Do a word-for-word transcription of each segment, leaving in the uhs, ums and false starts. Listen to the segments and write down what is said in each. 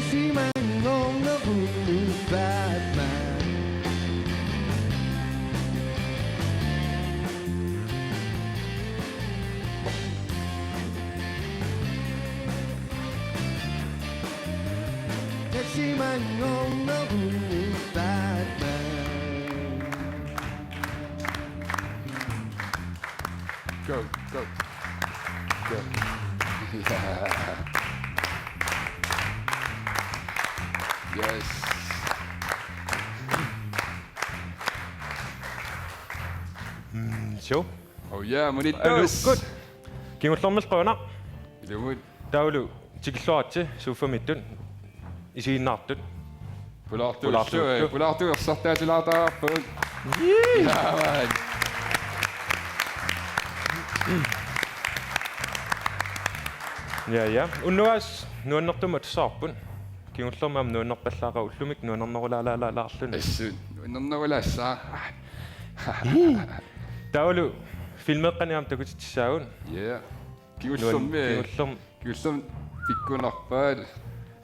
Simanngorneq unnuk Batman. Simanngorneq unnuk Batman. Go, go, go. Yeah. Yes. Mm, sure. Oh yeah, mani. Aluukkut. Kingullermik qujanaq. Ilumut. Taavalu tikilluaritsi soffamiittut isiginnaartut. Pulaartuullu, pulaartuullu. Pulaartuullu ersartaatilaartaraarput. Jee. Jaa, man. Ja, ja. Unnuaas nuannertumik atussavarput. Kingullermik aamma nuannerpallaaqaaq, ullumikkut nuannernerulaalaalaarluni. Assut, nuannernerulaassaaq. Taavalu filmeeqqanik aamma takutitsissaagut. Ja. Kingullermi. Nuan-, kingullermi. Kingullermi pikkunarpaat.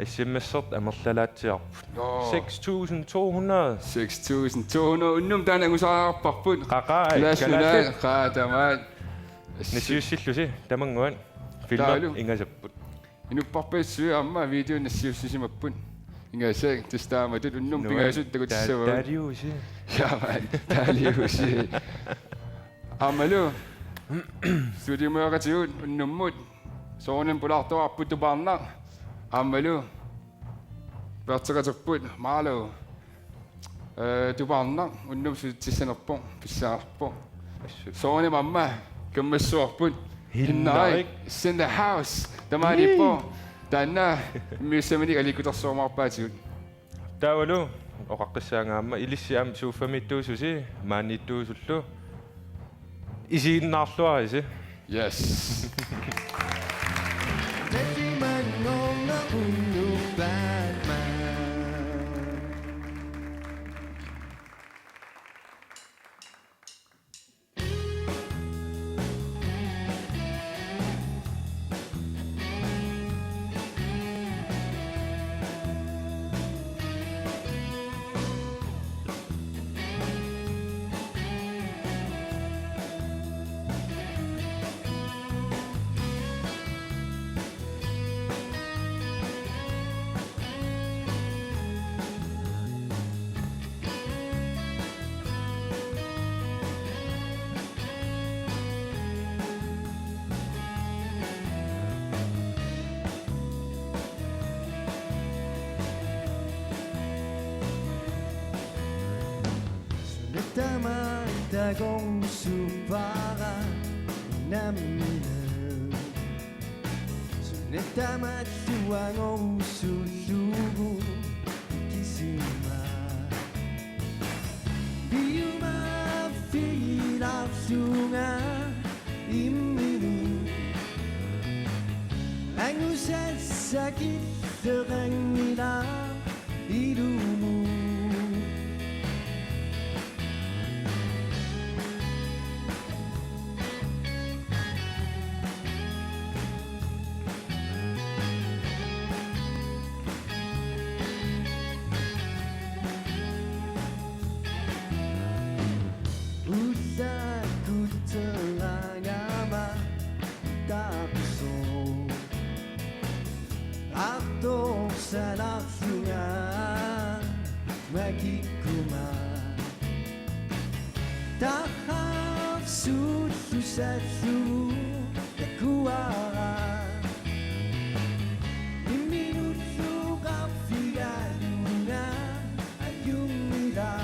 S M S-ertut amerlalaatsiarput. Nå. Seks tusind to hundrede. Seks tusind to hundrede. Unnuk taanna angusariaqarparput. Qaqaa, Klaas kalaallit. Nunaa, qaa tamaat. Nassiussillusi, tamannguaq. Filmi taavalu ingasapput. Inuppassuit aamma video nassiussisimapput. Ingasaat tassa taamatut unnuk pingasut takutissavagut. Taaliusi. Jaa, man, taaliusi. Aammalu. Studiomeeqatigut unnummut. Soorunami pulaartuaarput Tupaarnaq. Aammalu. Peerteqaterput Marlo. Eh, Tupaarnaq unnuk suutitsissanerpoq, pissaarpoq. Assut. Soorunami aamma kammassuarput. Hinnarik. Hinnarik. It's in the house. Tamaaniippoq. Ii. Taanna immiussaminik aliikkutersuumaarpaatigut. Taavalu oqaqqissaanga aamma ilissi aamma soffamiittuususi, maaniittuusullu. Isiginnaarluarisi. Yes. Sunattama takorsuuppara nammineq. Sunattama tuangorusullugu kisima. Piumaffigilaarlunga imminut. Angusassakileqanngilaq ilumut. Ullaakkutserangama tapisoq. Artorsalaarlunga makikkuma. Taharsuullusallugu takuara. Imminullu qarfigalunga ajunngilaq.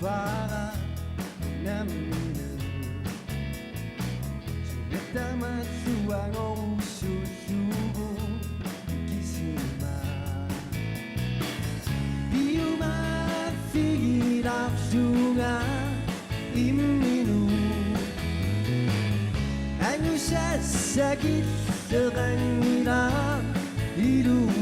Para namminneq. Sumittamat suangorusullugu kisima. Piumaaffigilaarlunga imminut. Angusassakilleqanngilaq ilumut.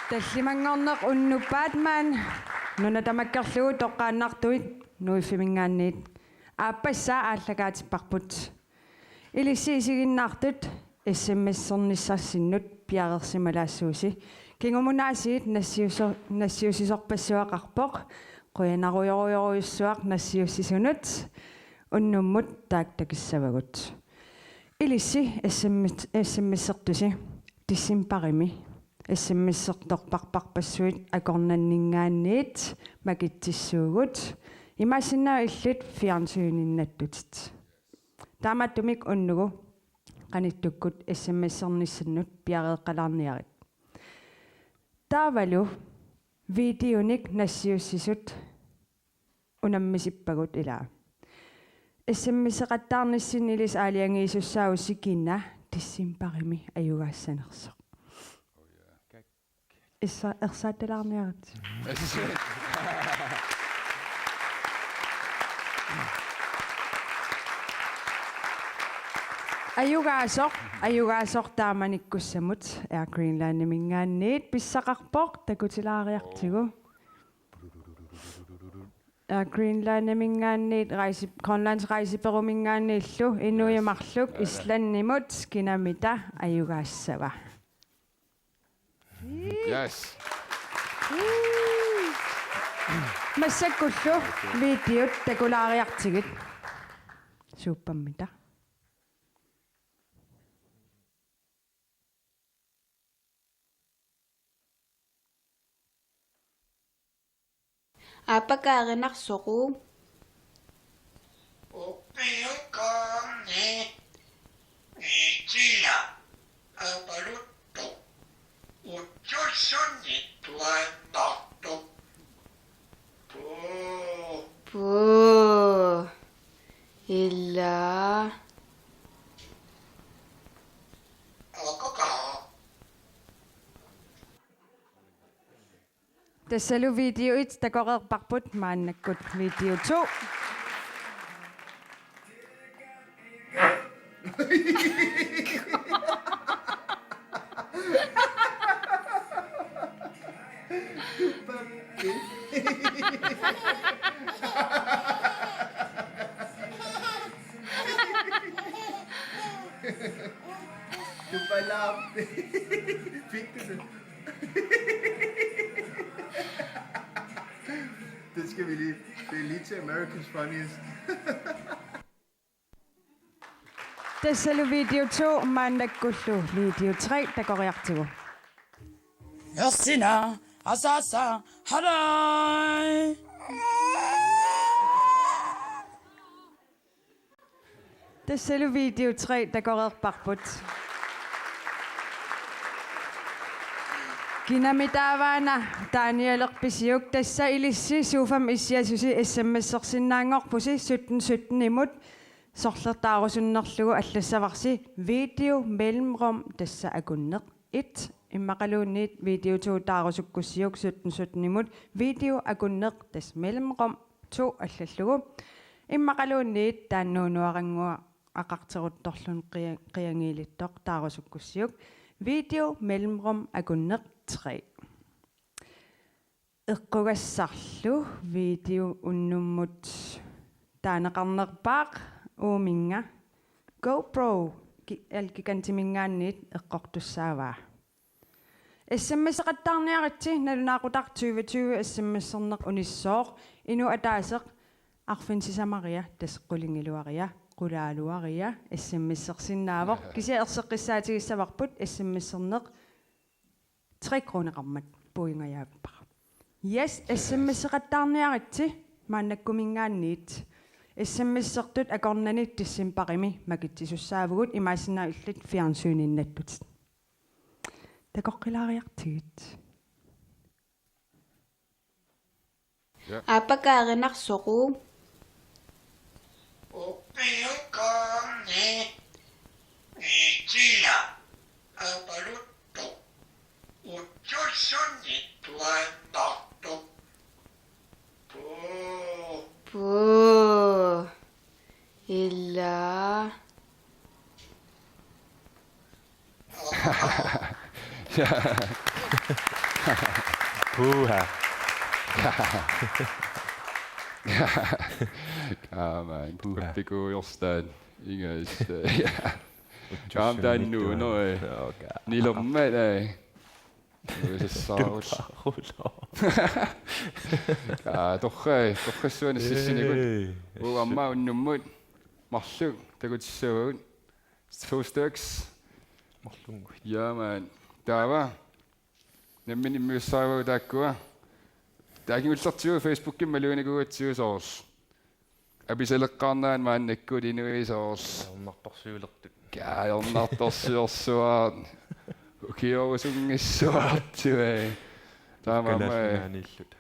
Tallimanngorneq unnuppat maani nuna tamakkerlugu toqqaannartuit Nuiffiminngaanniit aappassaa aallakaatipparput. Ilissi isiginnaartut S M S-ernissassinnut piareersimalaassuusi. Kingumut aasiit nassiuso-, nassiussisorpassuaqarpoq. Qujanarujorujorujussuaq nassiussisunut. Unnummut taakku takissavagut. Ilissi S M S, S M S-ertusi decembarimi S M S-ertorparparpassuit akornanninngaanniit makitsissuugut. Imaassinnaavoq illit fjernsyninnattutit. Taamaattumik unnugu qanittukkut S M S-ernissaannut piareeqqalaarniarit. Taavalu videonik nassiussisut unammisippagut ilaa. S M S-eqattaarnissinni ilissi aalajangiisussaavusi kina decembarimi ajugaassanersoq. Issa ersaattalaarniarit. Ajugaasoq, ajugaasoq taamanikkussamut Air Greenlandiminngaanniit pissaqarpoq, takutilaariartigu. Air Greenlandiminngaanniit, rejse-, Grønlands Rejsebureauminngaanniillu, inuit marluk Islandimut kinamita ajugaassava. Yes. Massakkullu videot takulaariartigit. Suuppammita. Aappakaarinersoq. Ukiukaanni itia apaluttu utsussunni tuannartu. Puu. Puu. Ila. Akaka. Tassalu video et takoreerparput, maannakkut video to. Tupalaap. Fik du det? Det skal vi lige. Det er lige til America's Funniest. Tassalu video to, maannakkullu video tre takoriartigu. Ersina, asasa, halai. Tassalu video tre takoreerparput. Kinamitaavaana Daniel Erpisiuk, tassa ilissi sofami issiasusi S M S-ersinnaanngorpusi sytten sytten-imut, sorleq taarusunnerlugu allassavarsi video mellemrum tassa akunneq et, immaqaluunniit video to taarusukkussiuk sytten sytten-imut video akunneq tassa mellemrum to allallugu. Immaqaluunniit taanna nuunuarannguaq aqarteruttorluni qia-, qiangiilittoq taarusukkussiuk video mellemrum akunneq tre. Eqqugassarlu video unnummut taaneqarnerpaaq, uuminnga GoPro ki-, al-, gigantiminngaanniit eqqortussaavaa. S M S-eqattaarniaritsi, nalunaaqutaq tyve tyve S M S-erneq unissooq, inuk ataaseq arfineq-sisamaria, tassa qulingiluaria, qulaaluaria, S M S-ersinnaavoq, kisianni erseqqissaatigissavarput S M S-erneq tre kroneqarmat puigingajaappara. Yes, S M S-eqattaarniaritsi maannakkuminngaanniit. S M S-ertut akornanni decembarimi makitsisussaavugut, imaassinnaavoq illit fjernsyniinnattutit. Takoqqilaariartigit. Ja. Aappakkaarinarsoqu. Ukiukaanni itia apaluttoq utsussunnittuaannartoq. Puu. Puu. Ila. Puha. Aa, man. Puha. Pikkujorstaan. Inga. Kaam taannu, no, eh. Nilermat, eh. Uisassaarut. Aa, torra-, torrassuaq nassiussinikut. Ei, uu, aamma unnummut. Marluk takutissavagut. Støks. Marlunnguit. Ja, man. Taava. Nammineq immiussaavagut taakkua. Taava kingullertigut Facebookimi maluginikuugatsigu soorlu. Apisaleqqaarnerat maannakkut inuit soorlu. Ajornartorsiulertut. Ajornartorsiorsuaq. Ukiorusunngissuartui. Taamaammat. Kalaallit Nunaanniilluta.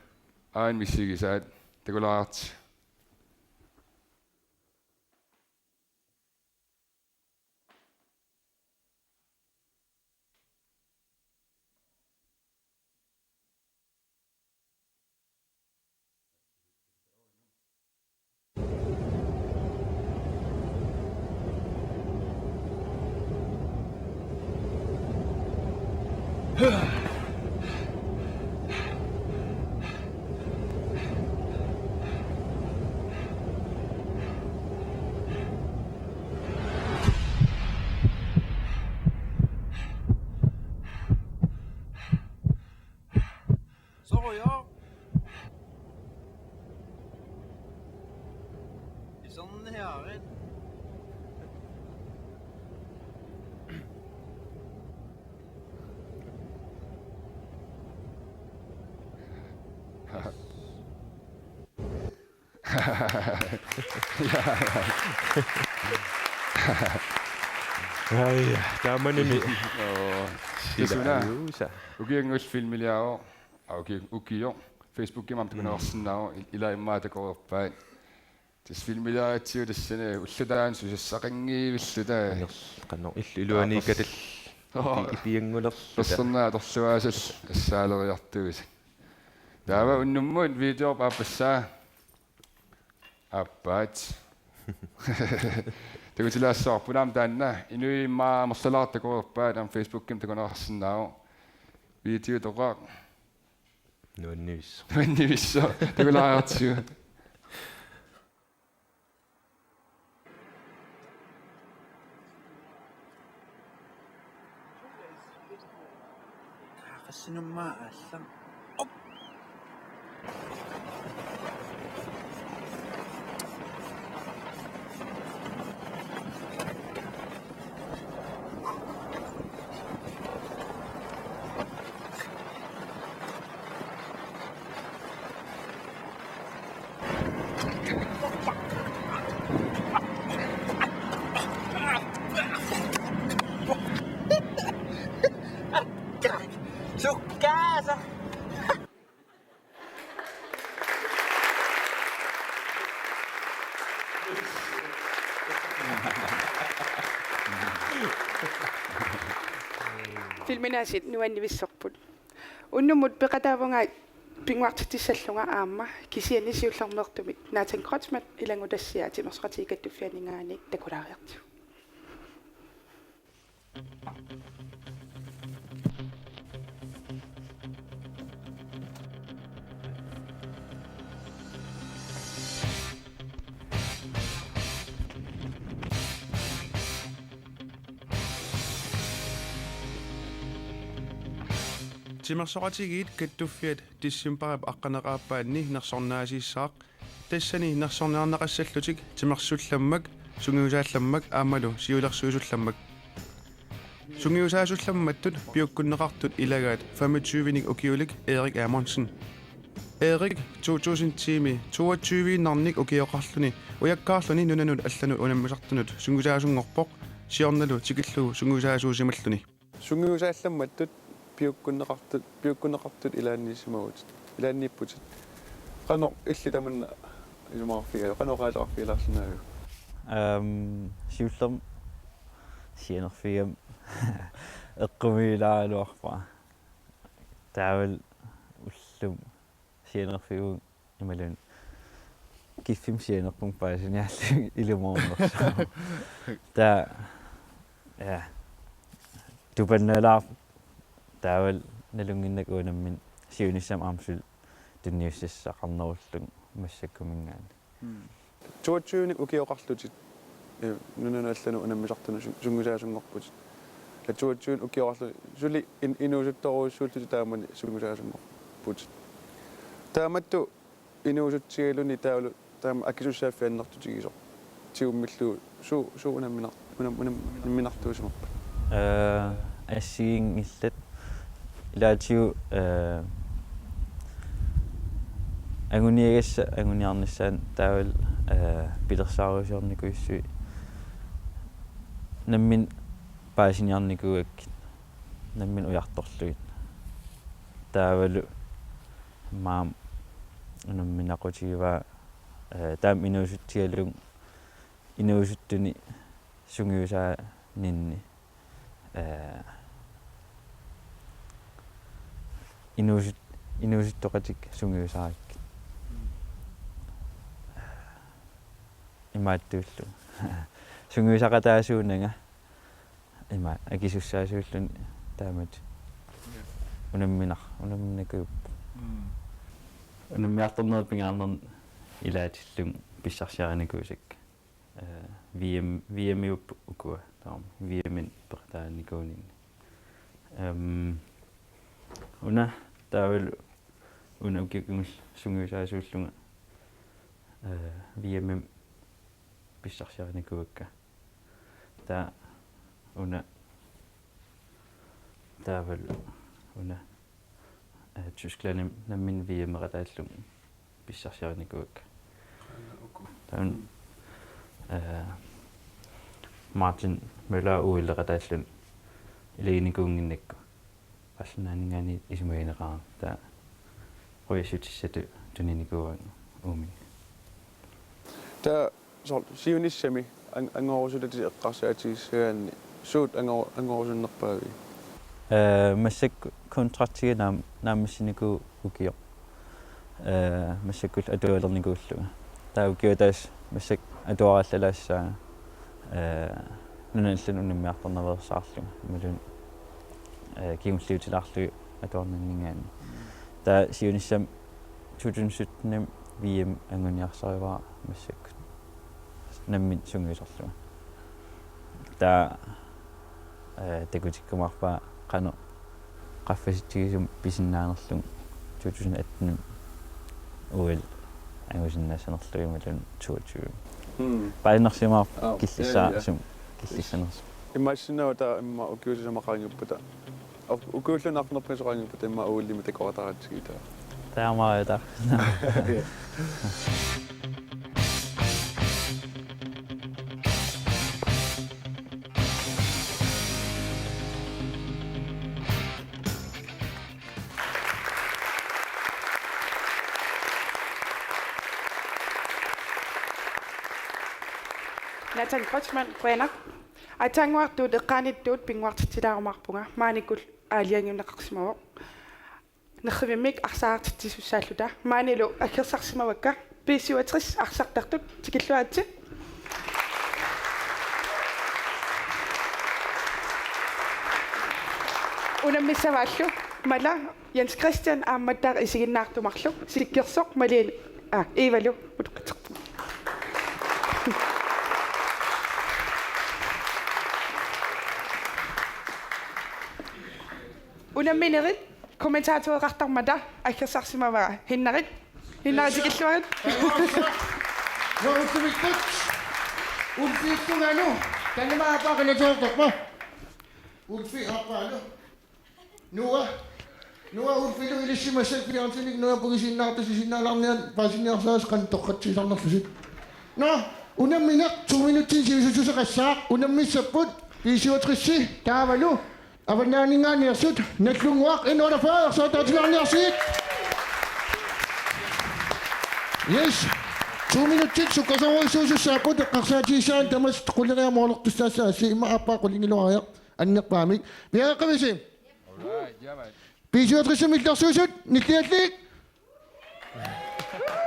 Aana misigisaat. Takulaarti. Sorujuk. Iserniarit. Ai, taamanimi. Oo. Sila. Tasuna. Ajuusa. Ukiunngulluunniit filmiliaruk. Aa, uki-, ukioq. Facebookimi aamma takuneqarsinnaavoq, il-, ila immaqa takoreerpaat. Tassa filmiliaratsigu tassani ulloq taanna susassaqanngivilluta. Qanoq, qanoq illu iluaniikkatal. Oo. Ipi-, ipianngulerluta. Tassanna atorluaasal assaaleriartuusi. Taava unnummut videorput aappassaa. Aappaat. Takutilaassavarput aamma taanna. Inuit immaqa amerlalaartut takoreerpaat, aamma Facebookimi takuneqarsinnaavoq. Videotoqaq. Nuannivissoq. Nuannivissoq. Takulaariartigu. Qassinummut aallarmat. Op. Sukkaasa. Filminaasit nuannivissorput. Unnummut peqataavunga pinnguartitsissallunga aamma, kisianni siullermeertumik Nathan Kreutzmann ilanngutassiaa Timersoqatigiit Kattuffianninngaanniit takulaariartigu. Timersoqatigiit Kattuffiat decembarip aqqaneq-aappaanni nersornaasiissaaq. Tassani nersorniarneqassallutik timersullammak, sungiusaallammak aammalu siulersuisullammak. Sungiusaasullammattut piukkunneqartut ilagaat femogtyve-nik ukiulik Erik Amundsen. Erik, to tusind-imi toogtyve-innarnik ukioqarluni ujakkaarluni nunanut allanut unammisartunut sungiusaasunngorpoq, siornalu tikillugu sungiusaasuusimalluni. Sungiusaallammattut piukkunneqartut, piukkunneqartut ilaanniissimavutit, ilaanniipputit. Qanoq illit tamanna isumaqarfigaat, qanoq oqaaseqarfigilaarsinnaaviuk? Ehm, siullermik sianerfigigama eqqumiilaaraluarpara. Taavalu ullumi sianerfigaara imaluunniit kiffimmi sianerpunga paasiniarlunga ilumoornersoq. Taava, ja. Tupannalaarpoq taavalu nalunnginnakku uanga nammineq siunissami aamma suli tunniussassaqarnerullunga massakkuminngaanniit. Mm. Toogtyve-nik ukioqarlutit, eh, nunanut allanut unammisartunut su-, sungiusaasunngorputit. Ja toogtyve-nik ukioqarlutit suli in-, inuusuttorujussuullutit taamani sungiusaasunngorputit. Taamatut inuusutsigaluni taavalu taama akisussaaffiannertutigisoq tigummillugu suut, suut unamminar-, unam-, unam-, unamminartuusimappat? Eh, assigiinngillat. Ilaatigut, eh, anguniagassat anguniarnissaannut taavalu, eh, pilersaarusiornikuussui nammineq paasiniarnikuugakkit nammineq ujartorlugit. Taavalu maani unamminaqutigivaa, eh, taama inuusutsigalugu inuusuttuni sungiusaaninni, eh, inuusut-, inuusuttoqatikka sungiusaarakkit. Imaattuullu. Sungiusaqataasuunanga ima akisussaasuulluni taamatut. Ja. Unamminar-, unamminakuupput. Mm. Unammiartornerup pingaarnerani ilaatillugu pissarsiarinikuusakka. Eh, V M, V M-iupput ukua, taava V M-inik peqataanikuuninni. Ehm, una taavalu una ukiut kingulliit sungiusaasuullunga, eh, V M-imi pissarsiarinikuuakka. Taava una, taavalu una, eh, Tysklandimi nammineq V M-eqataallunga pissarsiarinikuuakka. Taanna, eh, Martin Møller O L-eqataalluni ilaginikuunnginnakku qallunaaninngaanniit isumagineqarami, taava qujassutissatut tuninikuuaannga uuminnga. Taava soorlu siunissami an-, angorusutatit eqqarsaatigisagaanni suut angor-, angorusunnerpaavigit? Eh, massakkut kontraktiga naam-, naammassinikuuara ukioq. Eh, massakkullu atualernikuullunga. Taava ukioq ataaseq massakkut atuarallalaassaanga, eh, nunanut allanut unammiartornaveersaarlunga imaluunniit, eh, kingulliutilaarlugit atuarnanninngaanniit. Taava siunissami to tusind sytten-imi V M anguniarsarivara massakkut nammineq sungiusarlunga. Taava, eh, takutikkumaarpara qanoq qaffasitsigisumik pisinnaanerlunga to tusind atten-imi O L angusinnaassanerlugit imaluunniit toogtyve. Mm. Paasinnarsimaarpoq. Aa, killissaa-, ja, ja. Sumut killissanersoq. Imaassinnaavoq taava immaqa ukiut sisamat qaangiuppata. Uk-, ukiullu arfineq-pingasut qaangiuppata immaqa O L-imi takorataaratsigit taava. Taamaattoq. Nathan Kreutzmann, qujanaq. Aatsaannguaq eqqaanittut pinnguartitsilaarumaarpunga, maanikkut aalajangiunneqarsimavoq. Nerrivimmik arsaartitsisussaalluta. Maanilu aggersarsimavakka. B syvogtres arsartartut tikilluaritsi. Unammissavaallu Mala, Jens Christian aammattaaq isiginnaartut marluk, Sikkersoq, Malene, aa, Evalu utoqqatserpunga. Unamminerit Kommentatoreqartarmata aggersarsimavara. Hinnarit. Hinnarit tikilluarit. Uagutsimikkut. Ulfiup tungaanut. Tanima aappaaqanatoortorma. Ulfi aappaalu. Noah. Noah Ulfilu ilissi massakkut fjernsynikkut Noah pugisiinnaartusi sinnaalarnian paasiniarsaas qanoq toqqatsiisarnerlusi. Nå, unammineq to minutsinik sivisussuseqassaaq, unammissapput B syvogtres taavalu Avannaaninngaanneersut, Nagdlunguaq N otteogfyrre, ersaataatilaarniarsigit. Yes. To minutsit sukkasoorujussuusussaapput, eqqarsaatigissavat tamassi quleriarmat oqaluttussaassaasi, immaqa aappaa qulingiluariaq annerpaamik. Piareeqqavisi? All right, yeah, mate. B syvogtres illersuisut, nilliallit.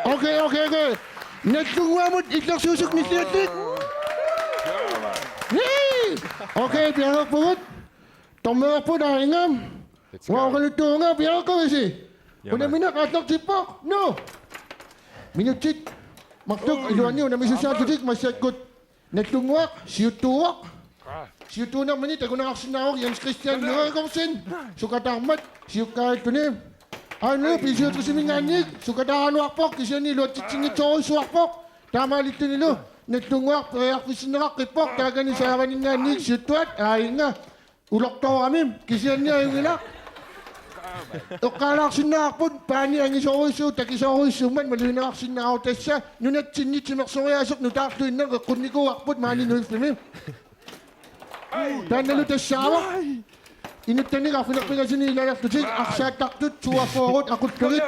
Okay, okay, okay. Nagdlunguamut illersuisut nilliallit. Hii! Okay, piareerpugut. Dommererput aajuna. Let's go. Uagukaluttuvunga, piareeqqavisi? Jaa, unammineq aallartippoq. Nå. Minutsit marluk iluanni unammisussaallutik massakkut. Nagdlunguaq siuttuuvoq. Siuttuunermini takuneqarsinnaavoq Jens Christian Jørgensen. Sukataarmat siukkaarilluni. Aajuna B syvogtresiminngaanniit sukataaraluarpoq, kisianni iluatsitsinngitsoorujussuarpoq. Taamaalillunilu Nagdlunguaq periarfissinneqaqqippoq, taakani Saavaninngaanniit siuttuat aajuna. Ulortoorami, kisianni ajunngilaq. Eqqaalaarsinnaavarput, paani angisoorujussuuvoq, takisoorujussuummat malugineqarsinnaavoq, tassa nunatsinni timersoriaaseq nutaarluinnaq eqqunnikuuarput maani Nuuffimi. Taannalu tassaavoq. Inuttanik arfineq-pingasuni ilaalerlutik arsaattartut toogfyrre aqullugit,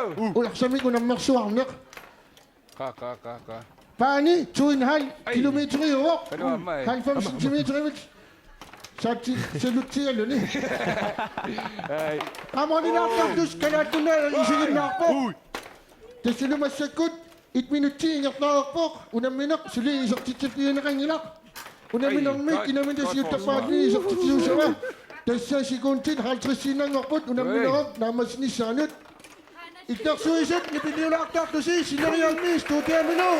arsamik unammersuarneq. Qaa, qaa, qaa, qaa. Paani to en halv kilometeriuvoq. Halvfems centimeterimik. Saatsi salutsigaluni. Ai. Qaamornilaartartus Kalaallit Nunaat isiginnaarpoq. Ui. Tassalu massakkut et minutsi ingerlareerpoq. Unammineq suli isertitsiffigineqanngilaq. Unamminermi kinamita siuttarpaalluni isertitsisussava. Tassa sekundit halvtredsiinnanngorput unamminerup naammassinissaanut. Illersuisut nipiliulaartartusi sineriammi studiamilu.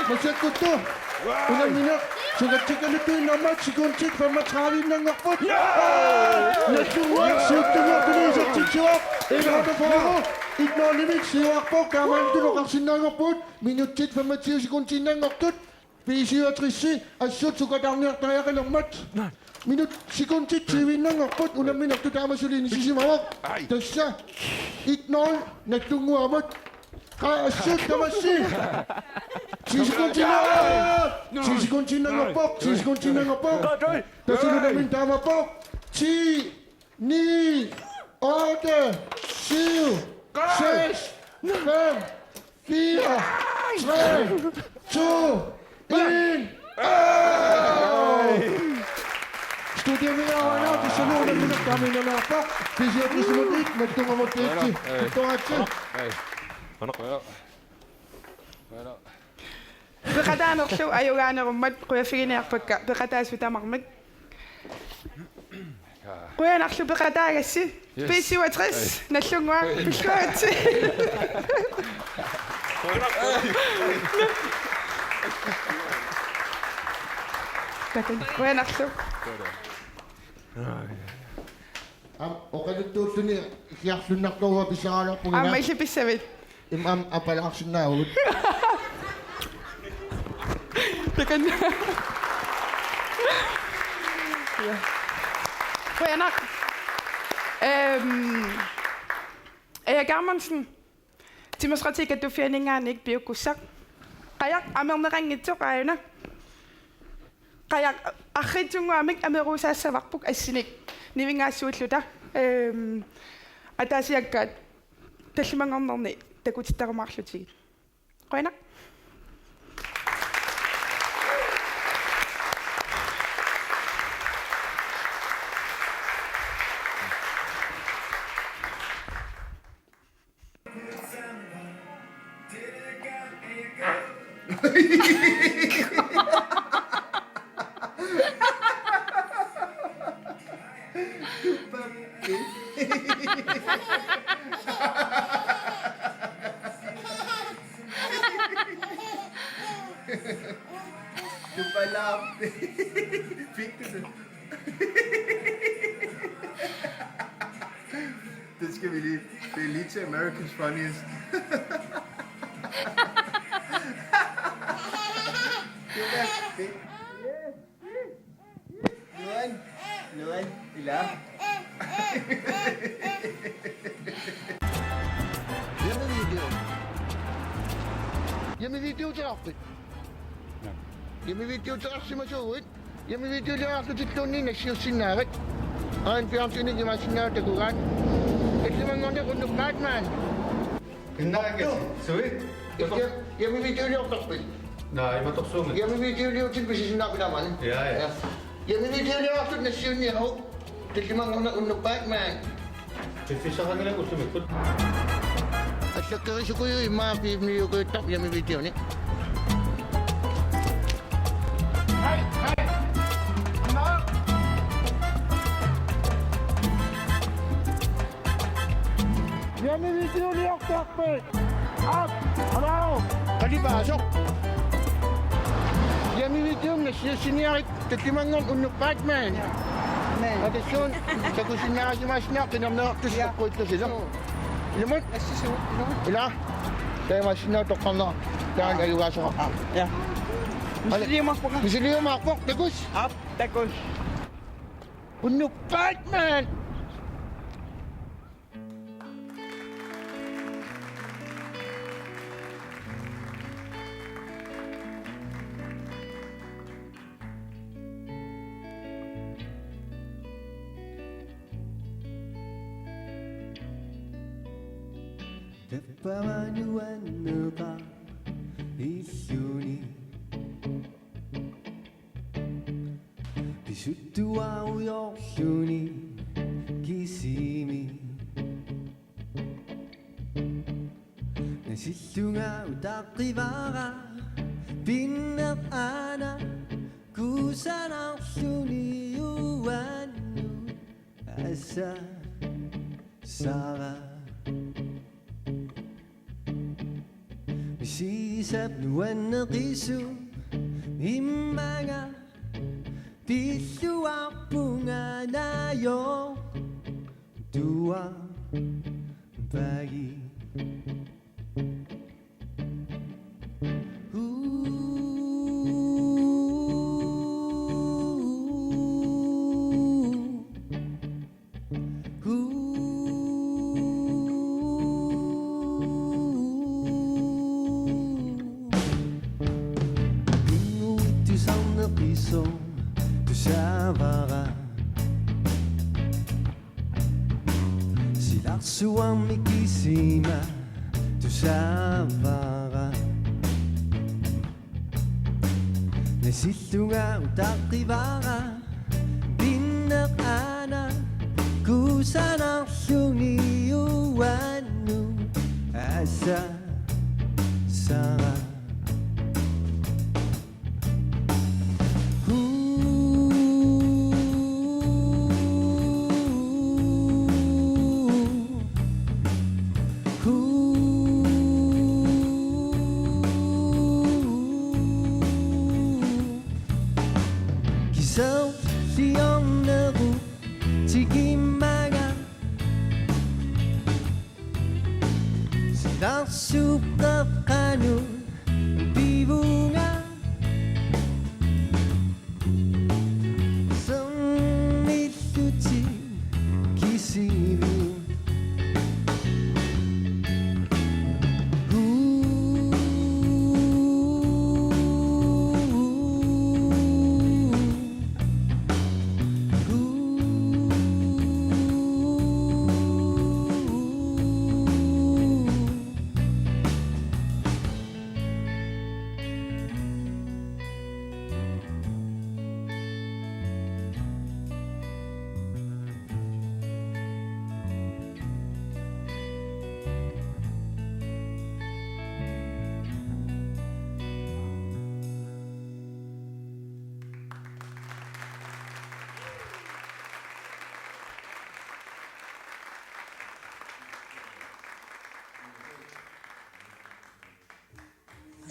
Massakkuttu unammineq sukkatsikkaluttuinnarmat sekundit femogtrediviinnanngorput. Nagdlunguaq siuttuunertuni isertitsivoq. Ilaatorpoq. Et nul-imik siuarpoq, taamaalillutik oqarsinnaanngorpugut minutsit femogtyve sekundiinnanngortut. B syvogtres assut sukataarniartariaqalermat. Minut sekundit tyviinnanngorput, unamminertut taama suli inissisimasoq. Ai. Tassa et nul Nagdlunguamut. Qaa assut tamassi. Ti sekundiinnanngorpoq. Ti sekundiinnanngorpoq. Ti sekundiinnanngorpoq. Tassa unammineq taamaappoq. Ti ni, otte, syv, seks, fem, fire, tre, to, en. Studiami aana, tassa unammineq taamaallaat. Pisiatrisimut et, Nagdlunguamut et. Toatsi. Peqataanerlu ajugaanerummat qujaffiginiarpakka, peqataasut tamarmik. Qujanarlu peqataagassi. Yes. B syvogtres, Nagdlunguaq, pilluaritsi. Takuuk, qujanarlu. Aamma oqaluttuulluni ikiarluinnartorujuit pissaraluarpunga. Aamma illit pissavit? Immaqa aamma apalaarsinnaavugut. Takanna. Ja. Qujanaq. Øhm, Aaja Germansen. Timersoqatigiit Kattuffianninngaanniit piukkussaq. Qajaq amerneqanngitsoq aajuna. Qajaq arriitsunnguamik ameruusaassavarput assinik nivingaassuilluta. Øhm, ataasiakkaat tallimanngornerni takutittarumaarlutigit. Qujanaq. Tupalaap. Pink to the Det er lige til America's Funniest. Det er det. Nuan. Nuan. Ila. Hjemmevideo. Hjemmevideo til ofte. Hjemmevideo til os, som er så ud. Hjemmevideoliorlutilluunniit nassiussinnaavat. Aana fjernsyni imaassinnaavoq takugaat. Tallimanngorneq unnuk Batman. Innaakka sui. Hjemmevideoliortarpit? Naa, imatorsuunga. Hjemmevideoliorlutit pisisinnaapit aamma? Ja, ja. Hjemmevideoliorlutit nassiunniaruk. Tallimanngorneq unnuk Batman. Piffissaqanngilaq ullumikkut. Allakkerisukuju immaqa piimiukujuttarpoq hjemmevideoni. Hjemmevideoliortarpit. Aap, hallo. Qalipaasoq. Hjemmevideomi nassiussiniarit. Tallimanngorneq unnuk Batman. Atassuun takusinnaasimasinnaavoq qinerneqartussaq. Ja. Eqquittussaq. Suu. Ilumut? Assisuu, ilumut? Ila. Taamaassinnaavoq toqqarnera. Taanna ajugaasoqarpoq. Aap, ja. Misiliumaarpoq. Misiliumaarpoq, takuss. Aap, takuss. Unnuk Batman. Tappavani uanneqa illuni. Pisuttuarujoorluni kisimi. Nasillunga utaqqivara pinneq aana kusanarluni uannut asasara. Misisap nuanneqisut immaqa pilluarpunga najortuaq pagi. Pinguittusarneqisoq tusaavara. Silarsuarmi kisima tusaavara. Nasillunga utaqqivara pinneq aana kusanarluni uannut asasara. Kiserliornerup tikimmaga. Silarsuup qeqqanut pivunga. Sermillutik kisivit.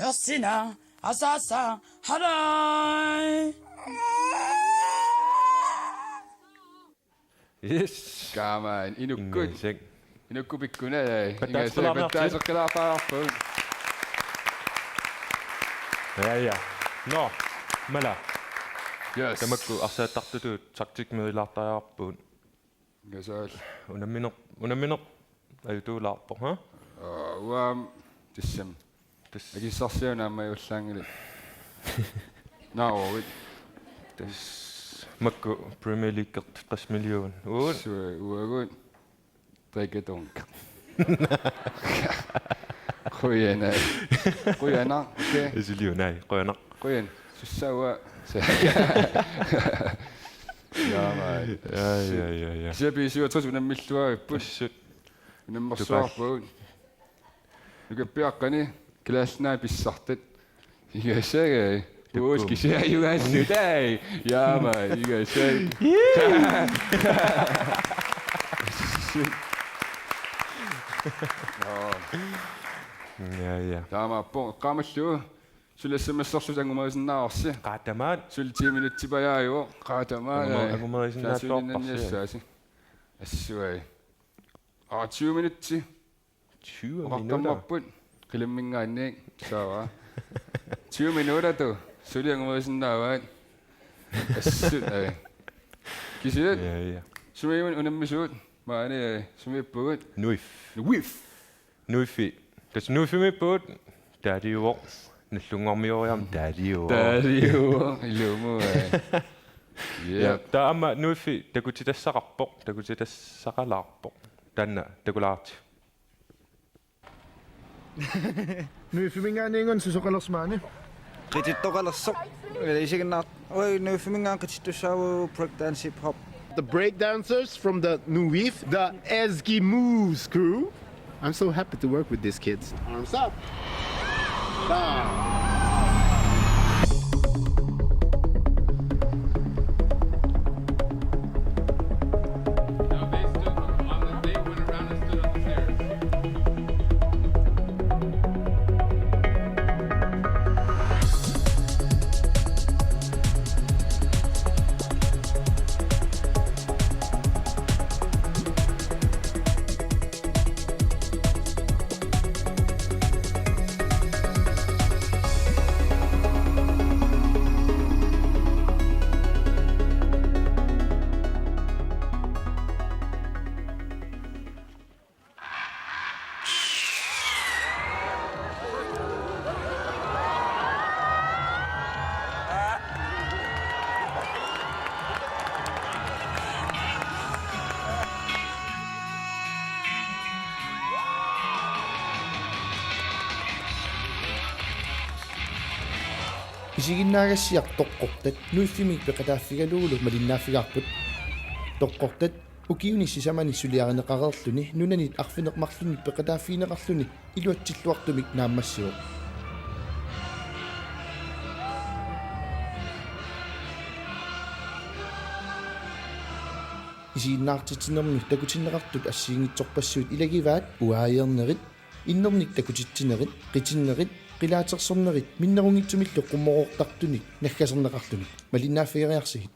Ersina, asasa, halai. Yes. Kama, en inukkut. Amazing. Inukkut pikkunarpoq. Pattaasseqqilaarniartigit. Pattaasseqqilaartariaqarpugut. Ja, ja. Nå, Mala. Yes. Tamakku arsaattartutut taktik merilaartariaqarpugut. Ingasaal. Unammineq, unammineq ajutuulaarpoq, ha? Aa, uanga tassami. Tassa. Akissarsiunnarmat ullaanngilaq. Naaruit. Tassa. Makku Premier League tres million. Uut. Suu, uagut. Drikkedunk. Qujanaq. Qujanaq, okay. Isiliunai, qujanaq. Qujan. Sussaava. Ja, maj. Ja, ja, ja, ja. Kisianni B syvogtres unammilluarparput. Assut. Unammersuarpugut. Nukappiaqqani kalaallit nunaat pissartat. Igasagai. Tukkum. Uus kisiajugaannutai. Jaama, igasagai. Nå. Ja, ja. Taamaappoq, eqqaamallugu. Suli S M S-erluta angumerisinnaasarsi. Qaa tamaat. Suli ti minutsipajaajuvoq. Qaa tamaat. Anguma-, angumerisinnaassaasi. Taasuulinnanniassaasi. Assuai. Aa, tyve minutsi. Tyve minutter. Oqartarparput qilimminngaanniit saava. Tyve minutter tu. Suli angumerisinnaavaat. Assut, ai. Kisianni. Ja, ja. Sumiimmik unammisugut. Maani, ai. Sumiippugut. Nuif. Nuif. Nuifi. Tassa Nuifimiippugut. Taaliuvoq. Nallunnguarmioriarmat taaliuvoq. Taaliuvoq. Ilumut, ai. Ja. Ja, taava aamma Nuifi takutitassaqarpoq. Takutitassaqalaarpoq. Taanna takulaarti. Nuiffimingaanniit susoqalersoq maani? Qitittoqalersoq. Isiginnaar-, oi, Nuiffimingaanniit qitittussaavoq breakdance hip hop. The breakdancers from the Nuif, the Eskimos crew. I'm so happy to work with these kids. Arms up. Down. Now they stood on the, they went around and stood on the stairs. Isiginnaagassiaq Toqqortat Nuiffimik peqataaffigalugulu malinnaaffigaarput. Toqqortat ukiuni sisamani suliarineqareerluni nunanit arfineq-marlunnik peqataaffigineqarluni iluatsilluartumik naammassivoq. Isiginnaartitsinermi takutinneqartut assigiinngitsorpassuit ilagivaat uaajeernerit, innernik takutitsinerit, qitinnerit, qilaatersornerit minnerunngitsumillu qummoroortartunik naggaserneqarluni. Malinnaaffigeriarsigit.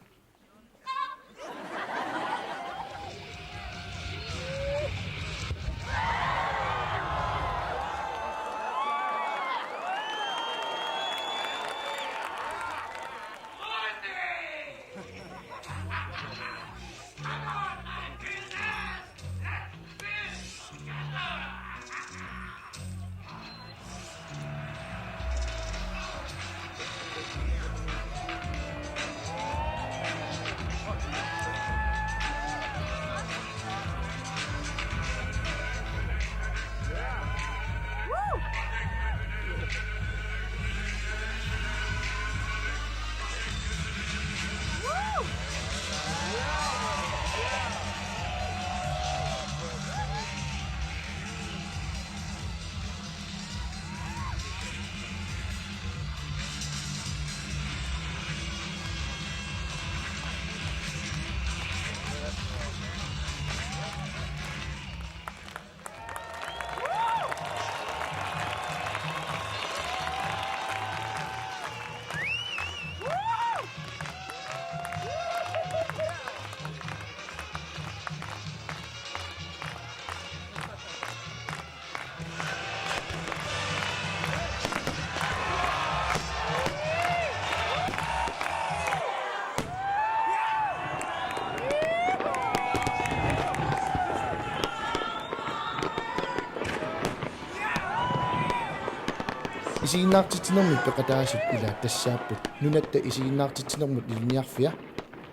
Isiginnaartitsinermik peqataasut ilaat tassaapput Nunatta Isiginnaartitsinermut Ilinniarfia,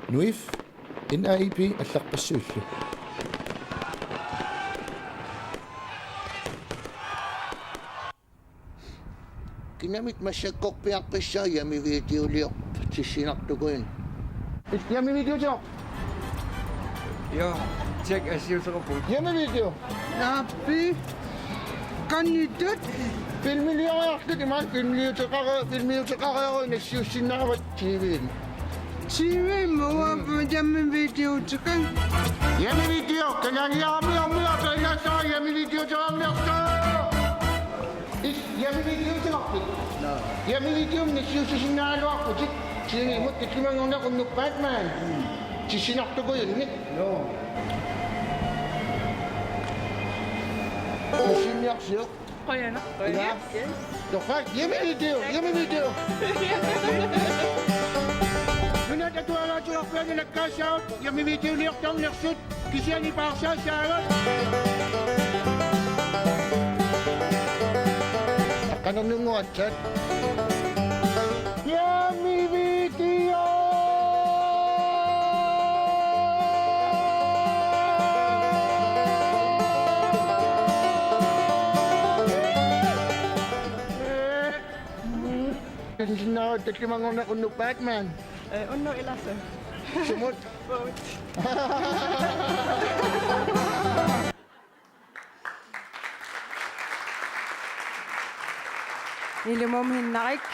NUIF, N A I P allarpassuillu. Kinamita massakkorpiarpassaa Yami Videoliortoq tissinartukujuit? Yami Video. Ja, tjek, assiuteqarpugut. Yami Video. Naappi. Qanittuit? Filmilioriarlutit imaluunniit filmiliuteqare-, filmiliuteqareeruit nassiussinnaavat T V-mi. T V-mi uanga Yami Videoteqarpugut. Yami Video, kalaaliarami, ammiortarinnaassavara Yami Videoteqarniartoq. Is, Yami Videoteqarpit? Naa. Yami Videomi nassiussisinnaagaluarputit. T V-mut tallimanngorneq unnuk Batman. Tissinartukujunnik. Joo. Nassiunniarsiuk. Qujanaq. Qujanaq. Yes. Torrak, Yami Video, Yami Video. Nunat atuagaatigarpianut nakkaassaagut, Yami Videoliortarniarsut, kisianni paarsaassaagut. Aqqanernunnguatsat. Yami Video! Sinna tallimanngorneq unnuk Batman. Eh, unnuk Ilaasa. Sumut? Vote. Ilumut Hinnarik.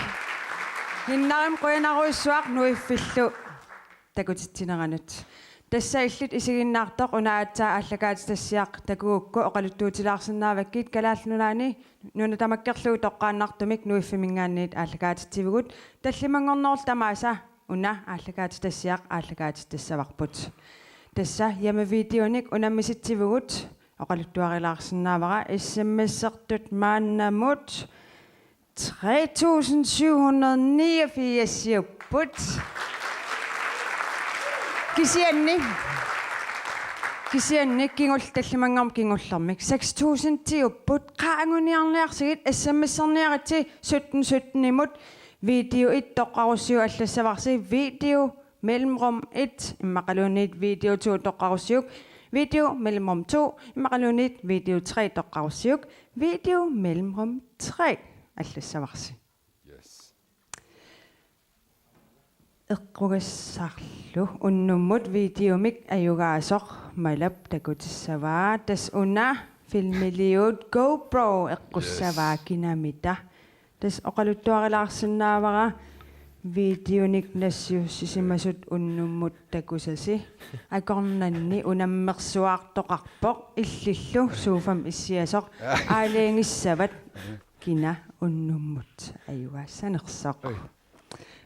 Hinnarimut qujanarujussuaq NUIF-illu takutitsineranut. Tassa illit isiginnaartoq una aatsaat aallakaatitassiaq takugukku oqaluttuutilaarsinnaavakkit Kalaallit Nunaanni nuna tamakkerlugu toqqaannartumik NUIF-iminngaanniit aallakaatitsivugut, tallimanngornerlu tamaasa una aallakaatitassiaq aallakaatitassavarput. Tassa Yami Videonik unammisitsivugut, oqaluttuarilaarsinnaavara, S M S-ertut maannamut tre tusind syv hundrede niogfirs-iupput. Kisianni, kisianni kingul-, tallimanngornermi kingullermik seks tusind-iupput. Qaa anguniarniarsigit, S M S-erniaritsi sytten sytten-imut, video et toqqarussiuk allassavarsi, video mellemrum et immaqaluunniit video to toqqarussiuk, video mellemrum to immaqaluunniit video tre toqqarussiuk, video mellemrum tre allassavarsi. Yes. Eqqugassarlu unnummut videomik ajugaasoq Malap takutissavaa. Tassa una filmiliut GoPro eqqussavaa. Yes. Kinamita. Tassa oqaluttuarilaarsinnaavara videonik nassiussisimasut unnummut takusasi. Akornanni unammersuartoqarpoq, illillu sofami issiasoq aalajangissavat kina unnummut ajugaassanersoq. Oi.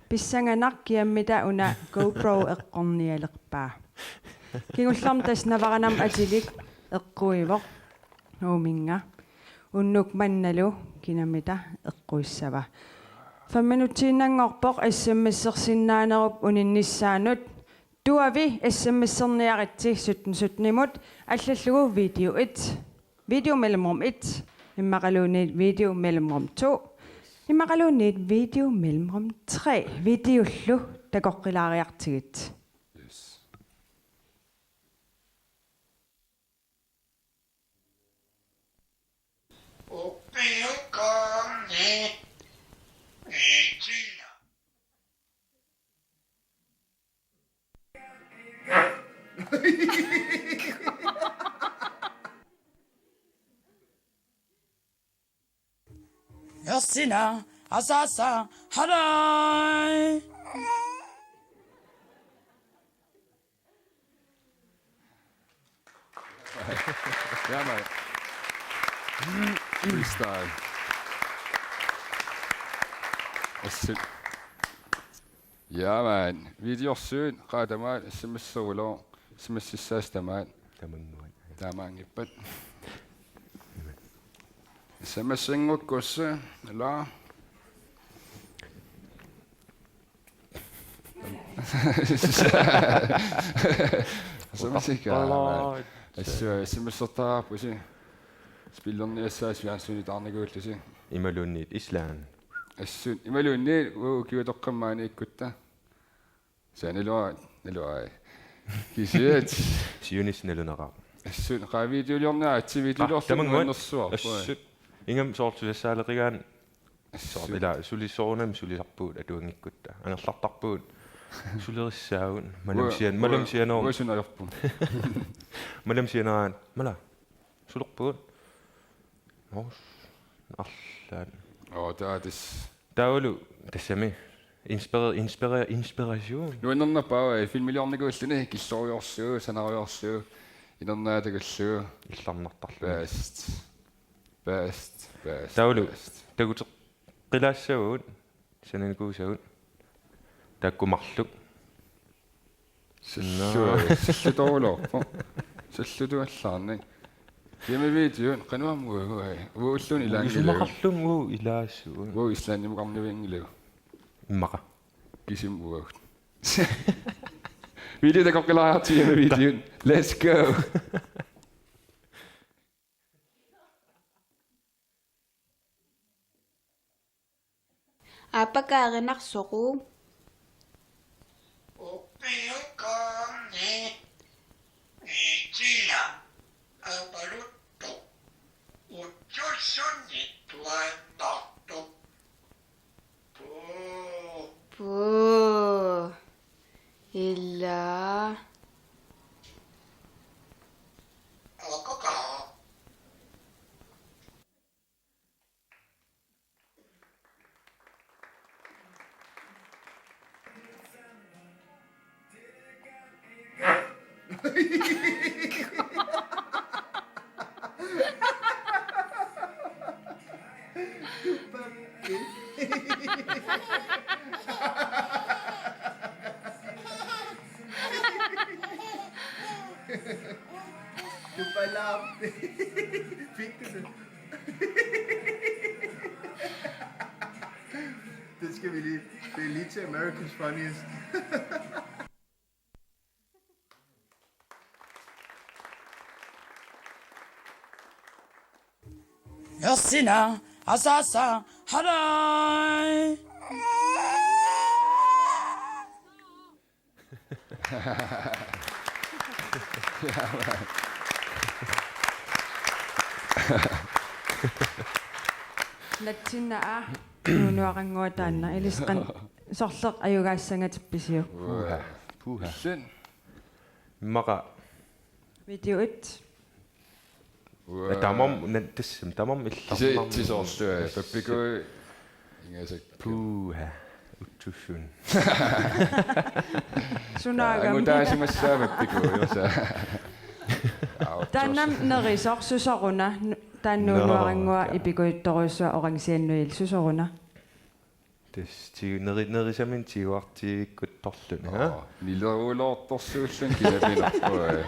Pissanganaq kiammita una GoPro eqqornialerpaa. Kingullermik tassa Navaranami atilik eqquivoq. Uuminnga. Unnuk mannalu kinamita eqquissava. Fem minutsiinnanngorpoq S M S-ersinnaanerup uninnissaanut. Tuavi S M S-erniaritsi sytten sytten-imut allallugu video et, video mellemrum et, immaqaluunniit video mellemrum to, immaqaluunniit video mellemrum tre, videollu takoqqilaariartigit. Yes. Yossina, Asasa, Halai. Ja, mand. Freestyle. Assit. Ja, mand. Videorsuit, qaa tamaat, S M S-eruloq, S M S-issaasi tamaat. Tamanguat. Taamaanngippat. S M S-inngukkussi, ilaa. S M S-ikka. Assut S M S-ertarpusi. Spillerniassaasi fjernsyni taarnikuullusi. Imaluunniit Island. Assut. Imaluunniit ukiutoqqammaaniikkutta. Sanaluaq, naluai. Kisiat. Siunissaq nalunaqaaq. Assut, qaaviitiuliornaa, atsiviitiuliorlunga. Qa-, tamanguaq. Nuannersuaq. Assut. Ingammik soorlu susassaaleqigaanni. Assut. Soorlu ila suli soorunami sulisarpugut atuanngikkutta. Angerlartarpugut. Sulerissaagut. Malam sian-, malam sianoor-. Uasun ajorpun. Malam sianeraat. Mala. Sulerpugut. Noos. Arlaat. Oo, taava tassa. Taavalu tassami inspira-, inspira-, inspiration. Nuannernerpaaq, ee, filmiliornikuulluni killoriorsuuvoq, sanariorsuuvoq, inernaatakullugu. Illarnartarluni. Best. Best, best, taavalu best. Takuteqqilaassavagut, sananikuusagut. Taakku marluk. Sallu-, naa. Sallutoruloorpoq. Sallutuallaarnik. Hjemmevideoit, qanoq aamma uagut, uagut ulluni ilaanngilaq. Isumaqarlunga uagut ilaassugut. Uagut Islandimukarnivianngilagut. Immaqa. Kisimi uagut. Video takoqqilaariartigu hjemmevideoit. Let's go. Aappakaarinnarsoqu. Ukiukaarni itia apaluttu utsussunni tuaannartu. Puu. Puu. Ila. Akaka. Tupalaarti. Fik du det? Den skal vi lige. Det er lige til America's Funniest. Ersina, asasa, halai. Natsinna aa, nuunuarannguaq taanna, ilissi qanoq sorleq ajugaassangatit pisiuk. Puha, puha. Illit. Immaqa. Video et. Uaa. Tamarmik, na-, tassami, tamarmik illarnarmik. Kisianni soorlu, ee, pappikuu ingasakka. Puha. Utsussunni. Sunaagami. Angutaasimassaaq pappikuu, juusa. Taannami nerisoq susoruna, nu-, taanna nuunuarannguaq. Nå, ja. Ipikujuttorujussuaq orange nuil susoruna. Tassa tiu-, neri-, nerisaminnik tiguartigikkuttorluni, ha? Oo, nileruloortorsuulluni kinapinerpoq, ee.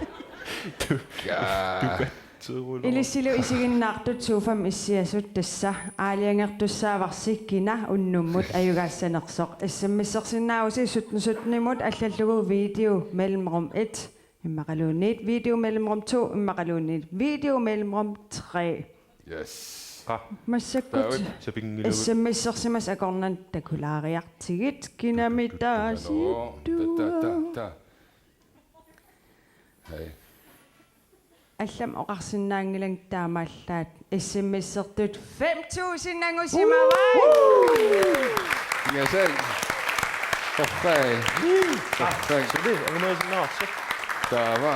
Tu-, kaa. Tukatseruloor-. Ilissilu isiginnaartut sofami issiasut tassa aalajangertussaavarsi kina unnummut ajugaassanersoq. S M S-ersinnaavusi sytten sytten-imut allallugu video mellemrum et immaqaluunniit video mellemrum to immaqaluunniit video mellemrum tre. Yes. Qa. Massakkut. Taava. Sapinngilagut. S M S-ersimasut akornanni takulaariartigit kinami taasiittua. Ta, ta, ta, ta. Hej. Allamik oqarsinnaanngilanga taamaallaat S M S-ertut fem tusind angusimavaat. Woo! Ingasal. Torrak. Torrak. Suli, angumerisinnaarsi. Taava.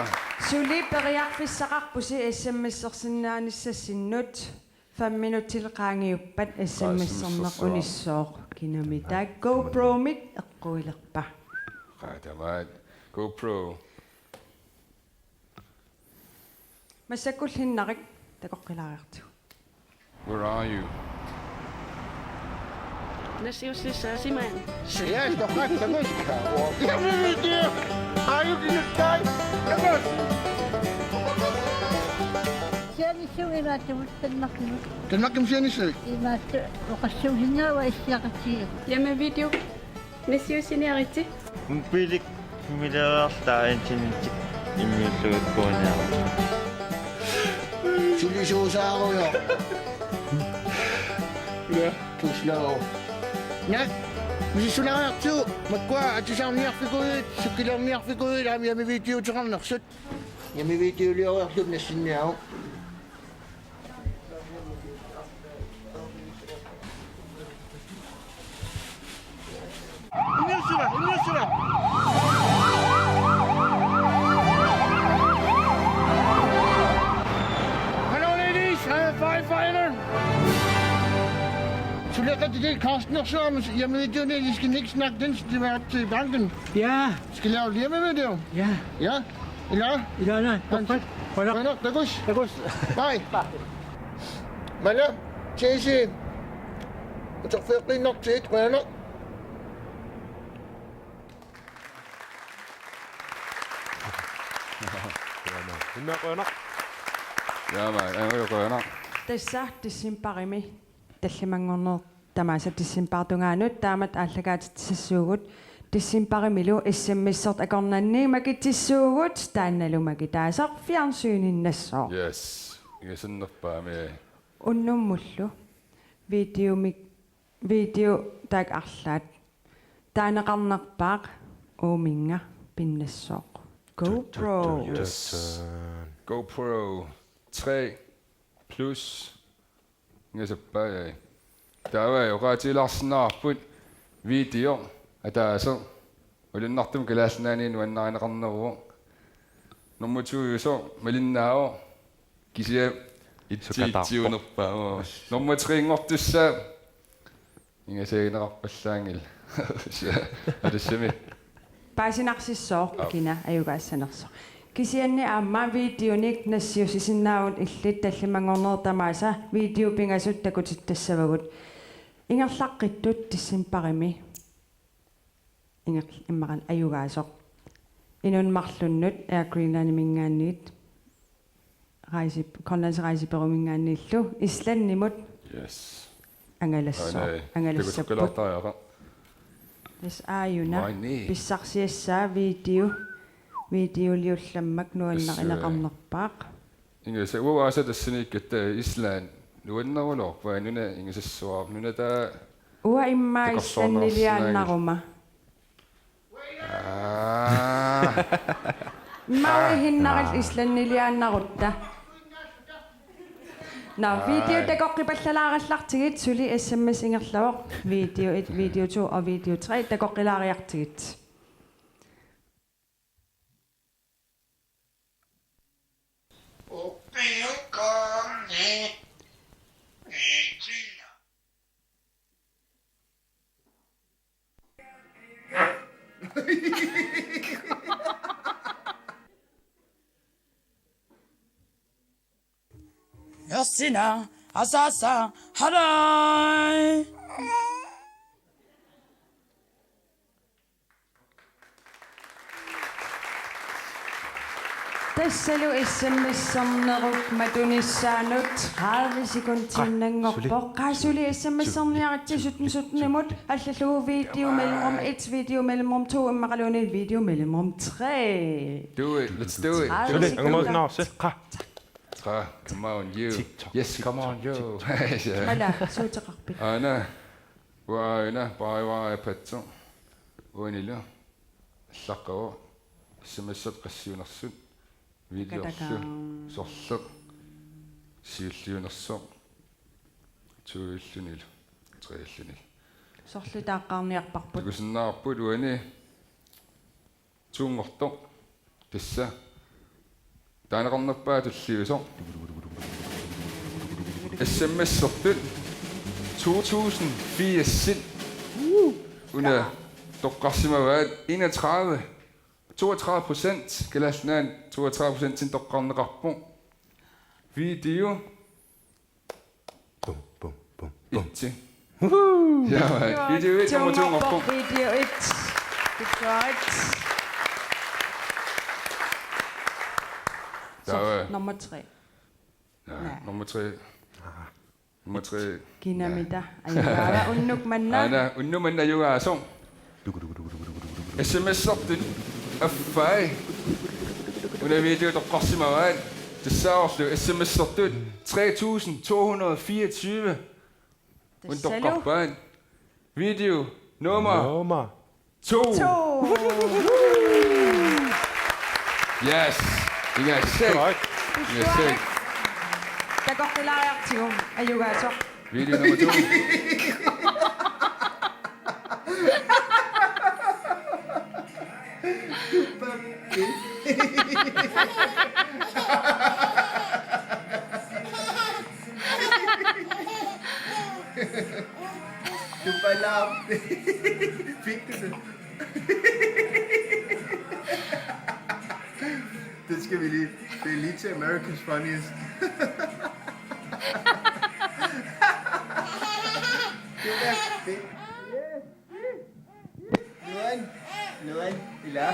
Suli periarfissaqarpusi S M S-ersinnaanissassinnut. Fem minutsit qaangiuppat S M S-erneq unissooq. Kinami taakku GoPro-mik eqquilerpa. Qaa tamaat GoPro. Massakkut Hinnarik takoqqilaariartigu. Where are you? Nassiussissaasimaat. Sias, toqqaat takuska. Hjemmevideo. Aaju kinuttai. Takus. Sianissui imaattumut Danmarkimut. Danmarkimut sianissui. Imaattu oqassuusinnaava issiaqatigiit. Hjemmevideo. Nassiussiniaritsi. Mobilik milereertaa internetik immiullugu kuaniarlu. Sulisuusaarujoq. Ja. Puslov. Naak, misissuleeriartigu, makkua atusaarniarfikuuit, sikkilerniarfikuuit, aamma Yami videoteqarnersut. Yami videolioriarlutit nassinniaruk. Immiussila, immiussila. Hello, ladies. I'm a firefighter. Suleqatigiit Carsten Nørstrøm, Yami videoni, I skal ikke snakke dansk, det var til banken. Ja. Skal lave Yami video. Ja. Ja. Ila? Ila na. Toqqat. Qujanaq. Qujanaq, takuss. Takuss. Bye. Mala, Jesse. Uterfigeqqiinnartigit, qujanaq. Qujanaq. Immaqa qujanaq. Ja, maj, ja, qujanaq. Tassa decembarimi tallimanngorneq tamaasa decembarip tungaanut taamatut aallakaatitsissuugut, decembarimilu S M S-ertut akornanni makitsissuugut, taannalu makitaasoq fjernsyninnassaaq. Yes. Ingasannerpaami. Unnummullu videomik, video taakku arlaat taaneqarnerpaaq uuminnga pinnassooq. GoPro. Yes. GoPro tre plus. Ingasappai. Taava oqaatigilaarsinnaarput video ataaseq. Malunnartumik Kalaallit Nunaanni nuannarineqarneruvoq. Nummer to-usoq malinnaavoq. Kisianni itsi-, sukataarpoq. Itsiunerpaavoq. Nummer tre-nngortussaavoq. Ingasaagineqarpallaanngilaq. Atussami. Paasinarsissooq. Aap. Ikina ajugaassanersoq. Kisianni aamma videonik nassiussisinnaavugut, illit tallimanngorneq tamaasa video pingasut takutittassavagut. Ingerlaqqittut decembarimi. Inger-, immaqa ajugaasoq. Inunnut marlunnut Air Greenlandiminngaanniit. Rejse-, Grønlands Rejsebureauminngaanniillu Islandimut. Yes. Angalassoo-, aana, angalassapput. Takuteqqulaartariaqarpoq. Tassa aajuna. Maani. Pissarsiassaa video, videoliullammak nuannarineqarnerpaaq. Ingasassaq uanga aasaq tassaniikkatta Island nuannerulorpoq, nuna ingasassuararpoq, nuna taava. Uanga immaqa takorloorneqarsinnaanngilaq. Islandiliaannaruma. Aa. Immaqa uanga hinnaril Islandiliaannarutta. Nå, video takoqqipallalaarallartigit, suli S M S ingerlavoq. Video et, video to og video tre takoqqilaariartigit. Nursina, asasa, halai. Tassalu S M S-ernerup matunissaanut tredive sekundiinnanngorpoq. Qaa suli? Qaa suli S M S-erniaritsi sytten syttenimut, allallugu video mellemrum et, video mellemrum to, immaqaluunniit video mellemrum tre. Do it, let's do it. Tredive sekunder. Suli, angumaasinnaarsi. Qaa. Tre, come on, you. TikTok, yes, come on, TikTok, you. TikTok. Mala, suuteqarpit? Aana. Uanga aana, paarivaara iPad-eq. Uanilu. Allaqqavoq. S M S-ertut qassiunersut. Videorlu. Kataka. Sorleq. Siulliunersoq. To-ullunilu. Tre-ullunilu. Sorleq taaqqaarniarparput. Takusinnaavarput uani. To-nngortoq. Tassa. Taaneqarnerpaaq tulliusoq. S M S-ertut to tusind firsit. Una toqqarsimavaat enogtredive. Toogtredive procent. Kalaallit Nunaanni toogtredive procent toqqarneqarpoq. Video. Bum, bum, bum, bum. Itsi. Woohoo! Ja, mand. Video et, nummer to-nngorpoq. To-nngorpoq, video et. Good. Taava. Så, nummer tre. Nej, nej, nummer tre. Nummer tre. Kinamita. Nej. Ajugaava unnuk manna. Aana, unnuk manna ajugaasoq. S M S-ertut. Affai. Una video toqqarsimavaat. Tassaavorlu S M S-ertut tre tusind to hundrede og fireogtyve. Una toqqarpaat. Video nummer Nummer. to. To. Yes. Inga sek. Right. Inga sek. Takoqqilaariartigu, ajugaasoq. Video nummer to. Tupalaap. Fik du det? Det skal vi lige. Det er lige til America's Funniest. Det der, det. Nuan. Nuan. Ila.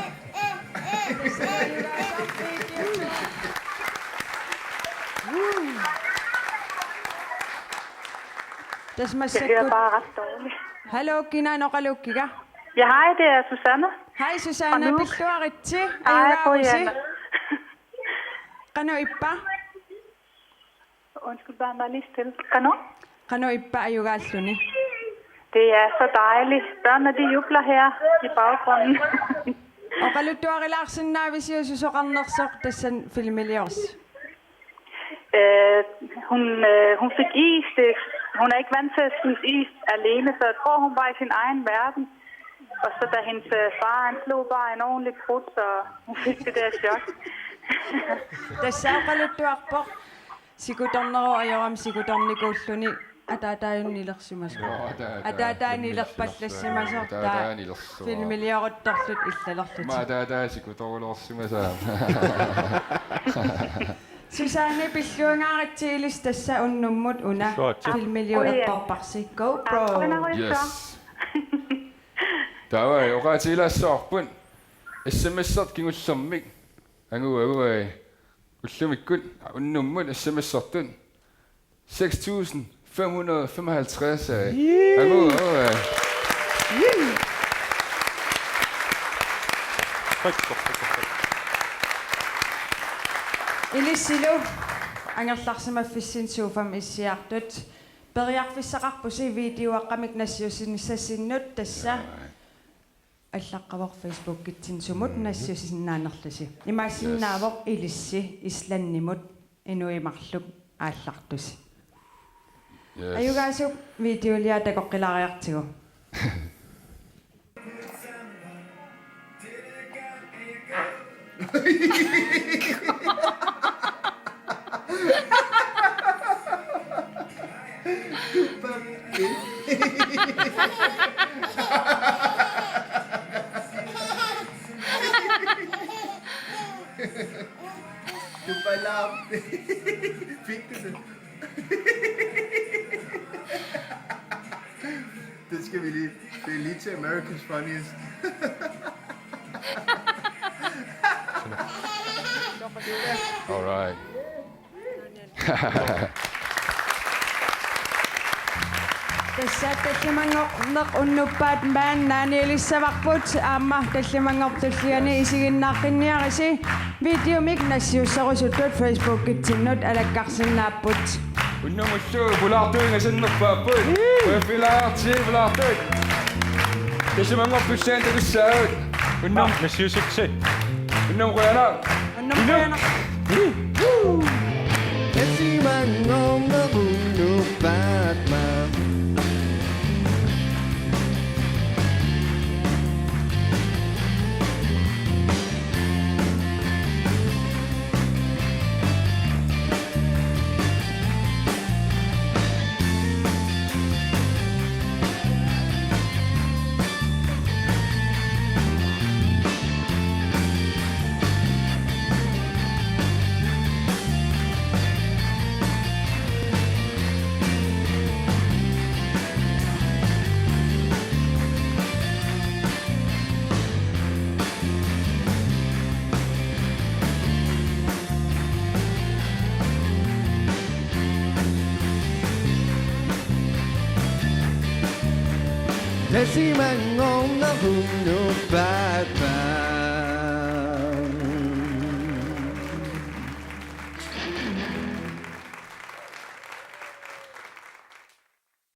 Tassa Jeg hører massakkut. Bare ret dårligt. Hallo, kina oqaluukkiga? Ja, hej, det er Susanne. Hej, Susanne. Fra Nuuk. Pilluaritsi. Hej, ajugaarisi. Brian. Qanoq ippa? Undskyld, børn, der er lige stille. Qanoq? Qanoq ippa ajugaalluni? Det er så dejligt. Børnene, de jubler her i baggrunden. Oqaluttuarilaarsinnaavisiuk susoqarnersoq tassani filmiliorsi? Øh, hun, øh, hun fik is. Det, hun er ikke vant til at spise is alene, så jeg tror, hun var i sin egen verden. Og så da hendes øh, far, han slog bare en ordentlig prut, så hun fik det der chok. Tassa oqaluttuarpoq. Sikutornerup ajorami sikutornikuulluni ataataajunnilersimasoq. Joo, ataataajunnilersimasoq. Ataataajunnilerpallassimasoq. Ataataajunnilersoq. Filmilioruttorluta illalerluta. Ma ataataajunnilersimasoq. Susanne, pilluangaaritsi ilissi, tassa unnummut una. Pilluaritsi. Filmilioruttorparsi. GoPro. Yes. Taava oqaatigilaassavarput. S M S-ertut kingullermik. Angu, angu, ee. Ullumikkut unnummut S M S-ertut. Seks tusind fem hundrede og femoghalvtreds, ee. Yee. Angu, angu, ee. Ilissilu angerlarsimaffissinni sofami issiartut. Periarfissaqarpusi videoaqqamik nassiussinissasinnut, tassa. Allaqqavoq Facebookitsinnut sumut nassiussinnaanerlusi. Imaassinnaavoq ilissi Islandimut inuit marluk aallartusi. Yes. Ajugaasup videoliaa takoqqilaariartigu. Tupalaap. Fik du det? Det skal vi lige. Det er lige til America's Funniest. All right. Tassa tallimanngorneq unnuppat maanna naanialissavarput, aamma tallimanngorpat tulliani isiginnaaqqinniarisi. Videomik nassiusserusuttut Facebookitsinnut alakkarsinnaapput. Unnummut pulaartuingasannerpaapput. Ii. Ujaffilaarti pulaartuit. Tallimanngorput tussaantakussaagut. Unnum. Ah, nassiusutsi. Unnum qujanaq. Unnum qujanaq. Tallimanngorneq unnuppat maanna. Tallimanngorneq unnuppat.